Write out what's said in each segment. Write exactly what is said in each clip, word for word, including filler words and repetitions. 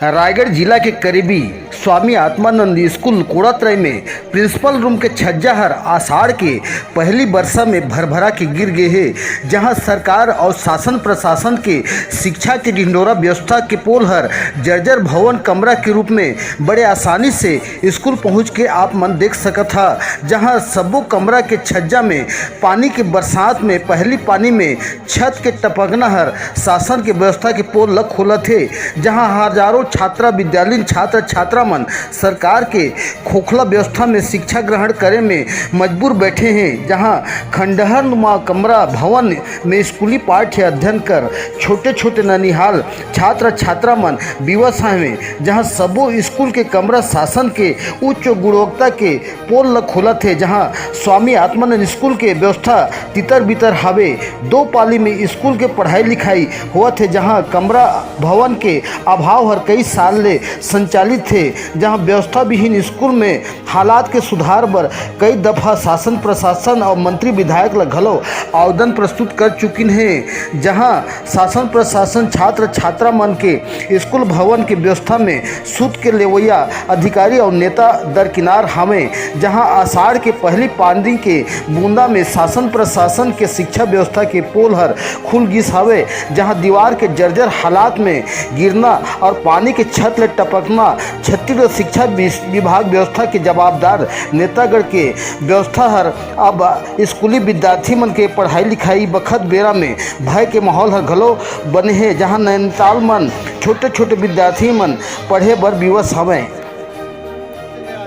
रायगढ़ जिला के करीबी स्वामी आत्मानंद स्कूल कोड़ातराई में प्रिंसिपल रूम के छज्जा हर आषाढ़ के पहली बरसा में भरभरा के गिर गे हे, जहां सरकार और शासन प्रशासन के शिक्षा के ढिंढोरा व्यवस्था के पोल हर जर्जर भवन कमरा के रूप में बड़े आसानी से स्कूल पहुंच के आप मन देख सकत हा, जहां सबो कमरा के छज्जा में पानी के बरसात में पहली पानी में छत के टपकना हर शासन के व्यवस्था के पोल ल खोलत हे, जहां हजारों छात्रा विद्यालयीन छात्र छात्रा मन सरकार के खोखला व्यवस्था में शिक्षा ग्रहण करे में मजबूर बैठे हैं, जहां खंडहर नुमा कमरा भवन में स्कूली पाठ्य अध्ययन कर छोटे छोटे ननिहाल छात्र छात्रा मन विवश हवें, जहां सबो स्कूल के कमरा शासन के उच्च गुणवत्ता के पोल ल खोलत हे, जहां स्वामी आत्मानंद स्कूल के व्यवस्था तितर बितर हावे। दो पाली में स्कूल के पढ़ाई लिखाई होवत हे, जहां कमरा भवन के अभाव हर कई साल ले संचालित हे, जहां व्यवस्था विहीन स्कूल में हालात के सुधार बर कई दफा शासन प्रशासन और मंत्री विधायक ल घलो आवेदन प्रस्तुत कर चुकिन हे, जहां शासन प्रशासन छात्र छात्रा मन के स्कूल भवन के व्यवस्था में सूत के लेवैया अधिकारी और नेता दरकिनार हावें, जहां आषाढ़ के पहली पानी के बूंदा में शासन प्रशासन के शिक्षा व्यवस्था के पोल हर खुल गिस हावे, जहां दीवार के जर्जर हालात में गिरना और पानी के छत ले टपकना छत्तीसगढ़ शिक्षा विस-, विभाग व्यवस्था के जवाबदार नेतागण के व्यवस्था हर अब स्कूली विद्यार्थी मन के पढ़ाई लिखाई बखत बेरा में भय के माहौल हर घलो बने हे, जहां नैनीताल मन छोटे-छोटे विद्यार्थी मन पढ़े बर विवश हवंय। आज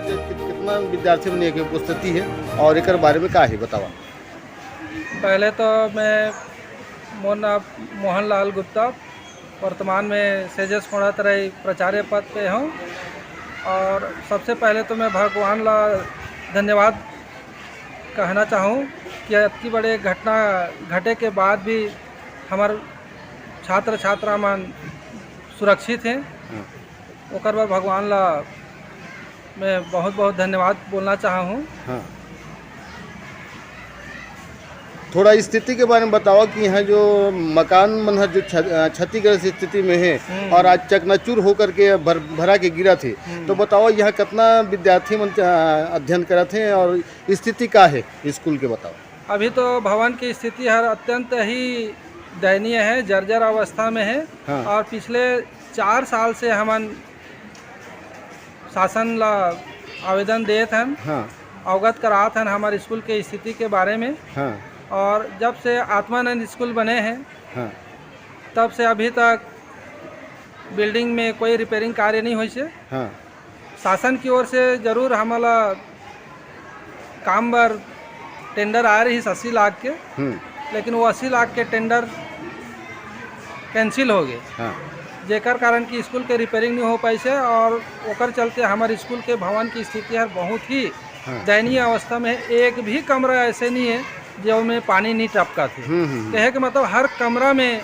कित-, कितना विद्यार्थी मन के उपस्थिति हे और एकर बारे में का हे बतावा? पहले तो मैं, मोर नाम मोहन लाल गुप्ता, वर्तमान में सेजस कोड़ातराई प्राचार्य पद पे हूँ। और सबसे पहले तो मैं भगवान ला धन्यवाद कहना चाहूँ कि अतकी बड़े घटना घटे के बाद भी हमर छात्र छात्रा मन सुरक्षित हैं। हाँ। ओकर बर भगवान ला मैं बहुत बहुत धन्यवाद बोलना चाहा हूँ। हाँ। थोड़ा स्थिति के बारे में बतावा कि यहाँ जो मकान मन हर जो छ-, अ, क्षतिग्रस्त स्थिति में हे हम्म। और आज चकनाचूर होकर के भर-, भरा के गिरत हे, हम्म। तो बतावा यहाँ कितना विद्यार्थी मन, अ, अध्ययन करत हे और स्थिति का हे स्कूल के, बतावा। अभी तो भवन की स्थिति हर अत्यंत ही दयनीय हे, जर्जर अवस्था में हे। हाँ। और पिछले चार साल से हमन शासन ला आवेदन देत हन, हाँ। अवगत करात हन हमर स्कूल के स्थिति के बारे में। हाँ। और जब से आत्मानंद स्कूल बने हे, हाँ। तब से अभी तक बिल्डिंग में कोई रिपेयरिंग कार्य नहीं होइस हे। हाँ। शासन की ओर से जरूर हमला काम बर टेंडर आए रहिस अस्सी लाख के, हम्म। लेकिन वो अस्सी लाख के टेंडर कैंसिल हो गए, हाँ। जेकर कारण कि स्कूल के रिपेयरिंग नहीं हो पाइस हे और ओकर चलते हमर स्कूल के भवन की स्थिति हर बहुत ही हाँ। दयनीय अवस्था में हे। एक भी कमरा ऐसे नहीं हे जो में पानी नहीं टपकत हे। हम्म, हम्म, हम्म। कहे के मतलब हर कमरा में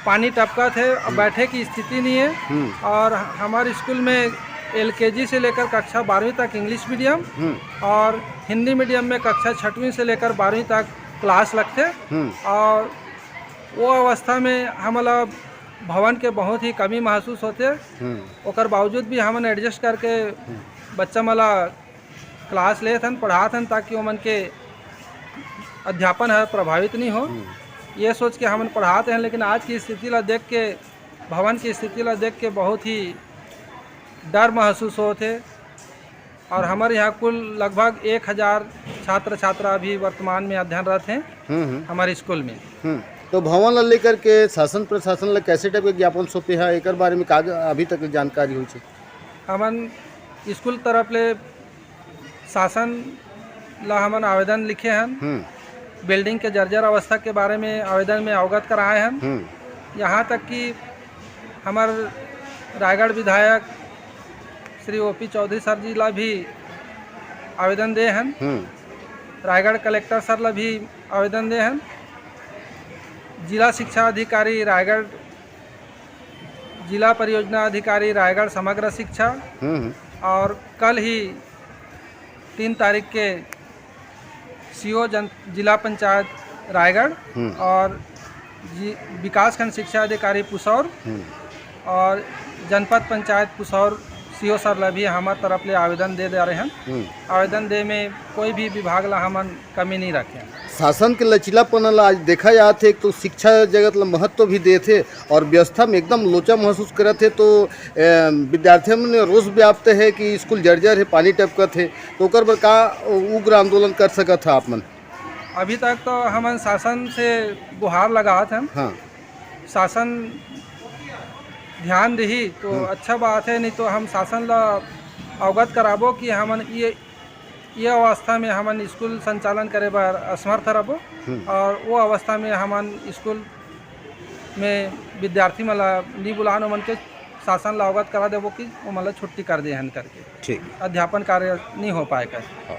पानी टपकत हे, अब हम्म। बैठे की स्थिति नहीं हे। हम्म। और हमर स्कूल में एलकेजी से लेकर कक्षा बारहवीं तक इंग्लिश मीडियम हम्म। और हिंदी मीडियम में कक्षा छठवीं से लेकर बारहवीं तक क्लास लगथे। हम्म। और वो अवस्था में हमला भवन के बहुत ही कमी महसूस होथे। हम्म। ओकर बावजूद भी हमन एडजस्ट करके हम्म। बच्चा मन ला क्लास लेत हन, पढ़ात हन, ताकि ओमन के अध्यापन ह प्रभावित नहीं हो। हम्म। ये सोच के हमन पढ़ात हन, लेकिन आज की स्थिति ला देख के, भवन की स्थिति ला देख के बहुत ही डर महसूस होत हे। और हमारे यहाँ कुल लगभग एक हजार छात्र छात्रा अभी वर्तमान में अध्ययनरत हैं हम्म, हम्म। हमारे स्कूल में। हम्म। तो भवन ला लेकर के शासन प्रशासन ला कैसे टाइप के ज्ञापन सौंपे हे, एकर बारे में का अभी तक जानकारी होइस हे? हमन स्कूल तरफ ले शासन ला हमन आवेदन लिखे हन। हम्म। बिल्डिंग के जर्जर अवस्था के बारे में आवेदन में अवगत कराए हन। हम्म। यहाँ तक कि हमर रायगढ़ विधायक श्री ओपी चौधरी सर जी ला भी आवेदन दे हन। हम्म। रायगढ़ कलेक्टर सर ला भी आवेदन दे हन। जिला शिक्षा अधिकारी रायगढ़, जिला परियोजना अधिकारी रायगढ़ समग्र शिक्षा हम्म, हम्म। और कल ही तीन तारीख के सीओ जन, जिला पंचायत रायगढ़ हम्म। और जि-, विकासखंड शिक्षा अधिकारी पुसौर हम्म। और जनपद पंचायत पुसौर सीओ सर ला भी हमर तरफ ले आवेदन दे दे रहे हैं। हम्म। आवेदन दे में कोई भी विभाग ला हमन कमी नहीं रखे हैं। शासन के लचीलापन ला आज देखा जात हे, एक तो शिक्षा जगत ला महत्व भी देत हे और व्यवस्था में एकदम लोचा महसूस करत हे, तो, ए, विद्यार्थी मन में रोष व्याप्त हे कि स्कूल जर्जर हे, पानी टपकत हे, तो ओकर बर का उग्र आंदोलन कर सकत हे आप मन? अभी तक तो हमन शासन से गुहार लगात हन। हाँ। शासन ध्यान दिही तो हम्म। अच्छा बात है, नहीं तो हम शासन ला अवगत कराबो कि हमन ये, ये अवस्था में हमन स्कूल संचालन करे बर असमर्थ रहबो हम्म। और वो अवस्था में हमन स्कूल में विद्यार्थी मन ला नी बुलान, ओमन के शासन ला अवगत करा देबो कि ओमन ला छुट्टी कर दे हन करके। ठीक। अध्यापन कार्य नहीं हो पाए कर। हाँ।